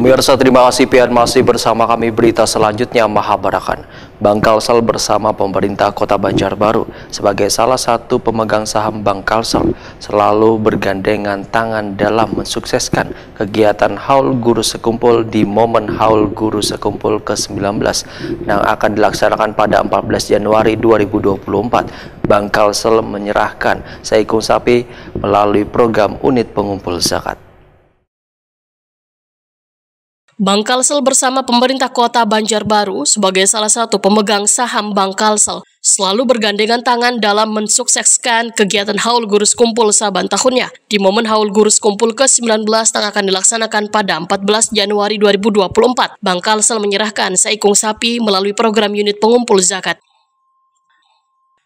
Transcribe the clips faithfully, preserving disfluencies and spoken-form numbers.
Pemirsa, terima kasih pian masih bersama kami. Berita selanjutnya mahabarakan, Bank Kalsel bersama pemerintah Kota Banjarbaru sebagai salah satu pemegang saham Bank Kalsel selalu bergandengan tangan dalam mensukseskan kegiatan Haul Guru Sekumpul di momen Haul Guru Sekumpul ke sembilan belas yang akan dilaksanakan pada empat belas Januari dua ribu dua puluh empat. Bank Kalsel menyerahkan seikung sapi melalui program unit pengumpul zakat. Bank Kalsel bersama pemerintah Kota Banjarbaru sebagai salah satu pemegang saham Bank Kalsel selalu bergandengan tangan dalam mensukseskan kegiatan Haul Guru Sekumpul saban tahunnya. Di momen Haul Guru Sekumpul ke sembilan belas yang akan dilaksanakan pada empat belas Januari dua ribu dua puluh empat, Bank Kalsel menyerahkan seikung sapi melalui program unit pengumpul zakat.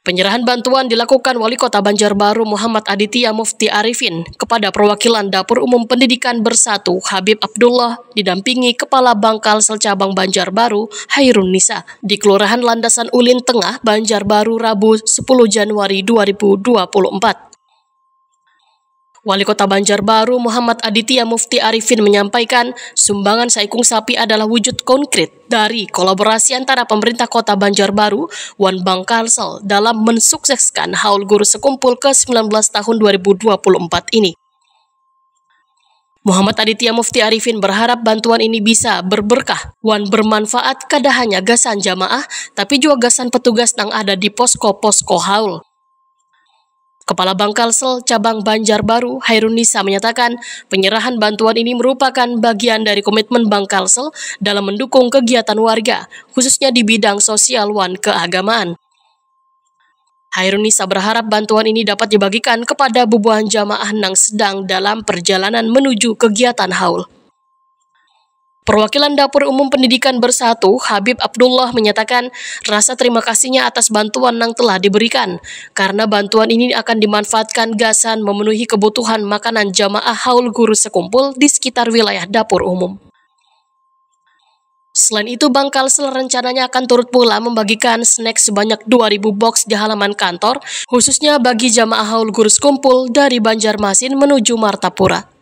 Penyerahan bantuan dilakukan Wali Kota Banjarbaru Muhammad Aditya Mufti Arifin kepada perwakilan Dapur Umum Pendidikan Bersatu Habib Abdullah didampingi Kepala Bank Kalsel Cabang Banjarbaru Hairun Nisa di Kelurahan Landasan Ulin Tengah, Banjarbaru, Rabu, sepuluh Januari dua ribu dua puluh empat. Wali Kota Banjarbaru Muhammad Aditya Mufti Arifin menyampaikan, sumbangan saikung sapi adalah wujud konkret dari kolaborasi antara pemerintah Kota Banjarbaru wan Bank Kalsel dalam mensukseskan Haul Guru Sekumpul ke sembilan belas tahun dua ribu dua puluh empat ini. Muhammad Aditya Mufti Arifin berharap bantuan ini bisa berberkah wan bermanfaat kada hanya gasan jamaah, tapi jua gasan petugas nang ada di posko-posko haul. Kepala Bank Kalsel Cabang Banjarbaru, Hairun Nisa, menyatakan penyerahan bantuan ini merupakan bagian dari komitmen Bank Kalsel dalam mendukung kegiatan warga, khususnya di bidang sosial wan keagamaan. Hairun Nisa berharap bantuan ini dapat dibagikan kepada bubuhan jamaah nang sedang dalam perjalanan menuju kegiatan haul. Perwakilan Dapur Umum Pendidikan Bersatu, Habib Abdullah, menyatakan rasa terima kasihnya atas bantuan yang telah diberikan, karena bantuan ini akan dimanfaatkan gasan memenuhi kebutuhan makanan jamaah haul guru sekumpul di sekitar wilayah dapur umum. Selain itu, Bank Kalsel rencananya akan turut pula membagikan snack sebanyak dua ribu box di halaman kantor, khususnya bagi jamaah haul guru sekumpul dari Banjarmasin menuju Martapura.